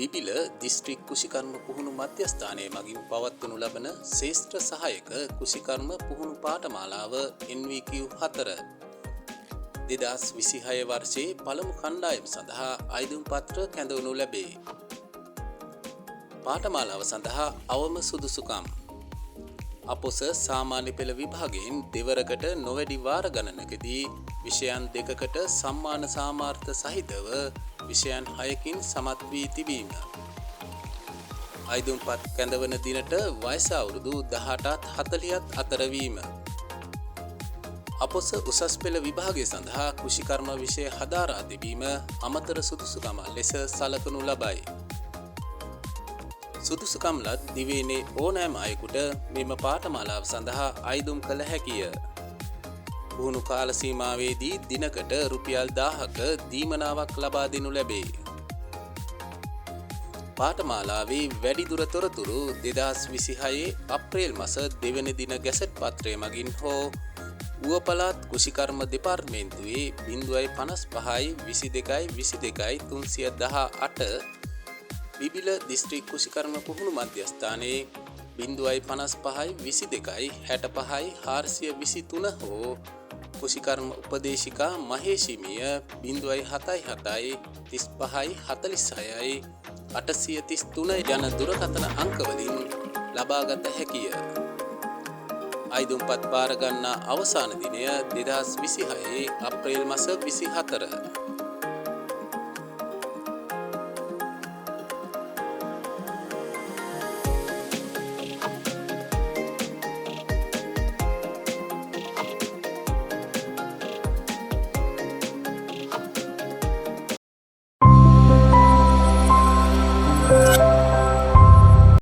Bibile district කෘෂිකර්ම පුහුණු මධ්‍යස්ථානය මගින් පවත්වනු ලබන ක්ෂේත්‍ර සහායක කෘෂිකර්ම පුහුණු පාඨමාලාව NVQ 4 2026 වර්ෂයේ පළමු කණ්ඩායම සඳහා අයදුම් පත්‍ර කැඳවනු ලැබේ. පාඨමාලාව සඳහා අවම සුදුසුකම්: අපොස සාමාන්‍ය පෙළ විභාගයෙන් දෙවරකට නොවැඩි වාර ගණනකදී විෂයන් දෙකකට සම්මාන සාමාර්ථ සහිතව විෂයන් හයකින් සමත් වී තිබීම. අයදුම්පත් කැඳවන දිනට වයස අවුරුදු 18ත් 40ත් අතර වීම. අපොස උසස් පෙළ විභාගය සඳහා කෘෂිකර්ම විෂය හදාරා තිබීම අමතර සුදුසුකම ලෙස සලකනු ලබයි. සුදුසුකම් ලත් දිවයිනේ ඕනෑම අයෙකුට මෙම පාඨමාලාව සඳහා අයදුම් කළ හැකිය. පුහුණු කාල සීමාවේදී දිනකට රුපියල් 1000ක දීමනාවක් ලබා දෙනු ලැබේ. පාඨමාලාවේ වැඩිදුර තොරතුරු 2026 අප්‍රේල් මස දෙවන දින ගැසට් පත්‍රය මගින් හෝ ඌව පළාත් කෘෂිකර්ම දෙපාර්තමේන්තුවේ 055 22 22 318, බිබිල දිස්ත්‍රික් කෘෂිකර්ම පුහුණු මධ්‍යස්ථානයේ 055 22 65 423 හෝ කෘෂිකර්ම උපදේශිකා මහේෂිමිය 077 35 46 833 යන දුරකථන අංකවලින් ලබාගත හැකිය. අයදුම්පත් භාරගන්නා අවසාන දිනය 2026 අප්‍රේල් මස 24.